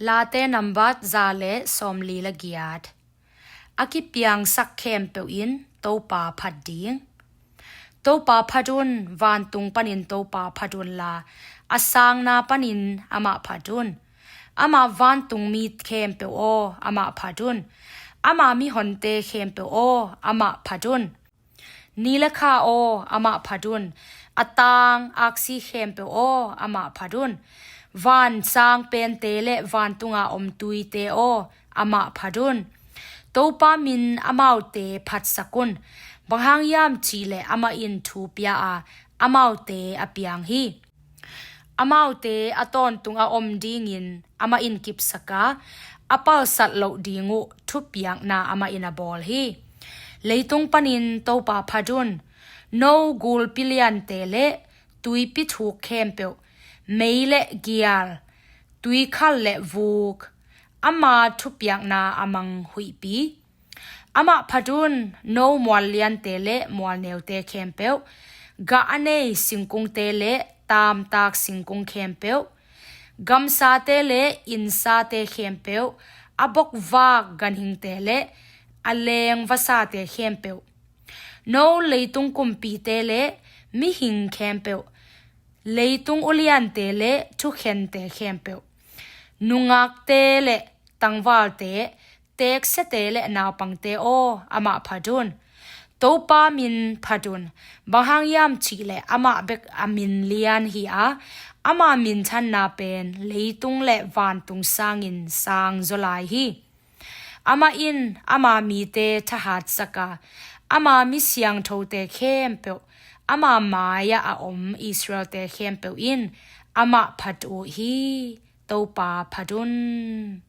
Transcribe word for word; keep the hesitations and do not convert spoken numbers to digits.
Late nambat za le sawmli le giat. A kipiangsak khempeuh in Topa phat ding. Topa phat un, vantung panin Topa phat unla, a sangna panin amah phat un. Ama vantung mi khempeuh aw, amah phat un. Ama mihonte khempeuh aw, amah phat un. Ni le kha aw, amah phat un. A tang aksi khempeuh aw, amah phat un. Van sang pente le vantunga om tuite aw, amah phat un. Topa min amaute phatsak un. Bang hang hiam cihleh amah in thu pia a, amaute a piang hi. Amaute a tawntung a om dingin amah in kipsak a, a palsat loh ding uh thupiakna amah in a bawl hi. Leitung panin Topa phat un. No gulpi liante le tuipi thuk khempeuh, mei le gial, tuikhal le vuk, ama thupiakna a mang huihpi. Amah phat un. No mual liante le mual neute khempeuh, gah a nei singkungte le taamtak singkung khempeuh, gamsate le innsate khempeuh, a bokvak ganhingte le a leng vasate khempeuh. No leitung kumpite le mihing khempeuh, leitung uliante le thukhente khempeuh, nungakte le tangvalte, teksiate le naupangte aw, amah phat un. Topa min phat un. Bang hang hiam cihleh amah bek a min lian hi a, ama minthanna pen leitung le vantung sangin sang zaw lai hi. Amah in ama mite thahatsak a, ama mi siangthote khempeuh, ama mai-ah a om Israel-te khempeuh in amah phat uh hi. Topa phat un.